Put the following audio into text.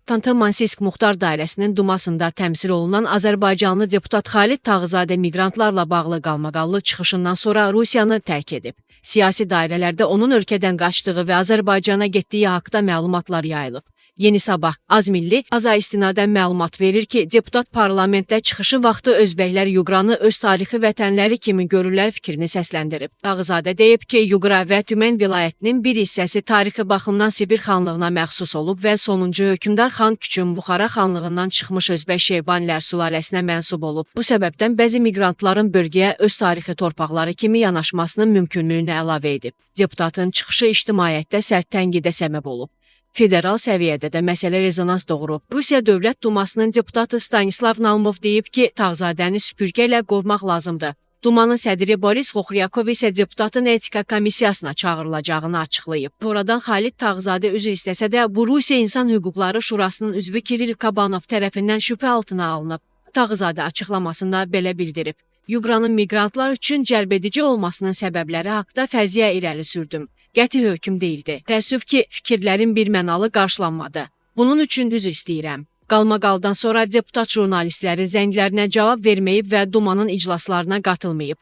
Xanty-Mansiysk Muxtar Dairəsinin Dumasında təmsil olunan Azərbaycanlı deputat Xalid Tağızadə miqrantlarla bağlı qalmaqallı çıxışından sonra Rusiyanı tərk edib. Siyasi dairələrdə onun ölkədən qaçdığı və Azərbaycana getdiyi haqda məlumatlar yayılıb. Yeni Sabah Azmilli Aza istinadən məlumat verir ki, deputat parlamentdə çıxışı vaxtı özbəklər Yuqranı öz tarixi vətənləri kimi görürlər fikrini səsləndirib. Tağızadə deyib ki, Yuqra və Tümen vilayətinin bir hissəsi tarixi baxımdan Sibir xanlığına məxsus olub və sonuncu hökmdar xan Küçüm Buxara xanlığından çıxmış özbək Şeybanilər sülaləsinə mənsub olub. Bu səbəbdən bəzi miqrantların bölgəyə öz tarixi torpaqları kimi yanaşmasının mümkünlüyünü əlavə edib. Deputatın çıxışı ictimaiyyətdə sərt tənqidə səbəb olub. Federal səviyyədə də məsələ rezonans doğurub. Rusiya Dövlət Dumasının deputatı Stanislav Naumov deyib ki, Tağızadəni süpürgə ilə qovmaq lazımdır. Dumanın sədri Boris Xoxryakov isə deputatın etika komissiyasına çağırılacağını açıqlayıb. Oradan Xalid Tağızadə üzr istəsə də, bu Rusiya İnsan Hüquqları Şurasının üzvü Kirill Kabanov tərəfindən şübhə altına alınıb. Tağızadə açıqlamasında belə bildirib: Yuqranın miqrantlar üçün cəlbedici olmasının səbəbləri haqda fərziyyə irəli sürdüm. Qəti hökm deyildi. Təəssüf ki, fikirlərim birmənalı qarşılanmadı. Bunun üçün üzr istəyirəm. Qalmaqaldan sonra deputat jurnalistlərin zənglərinə cavab verməyib və Dumanın iclaslarına qatılmayıb.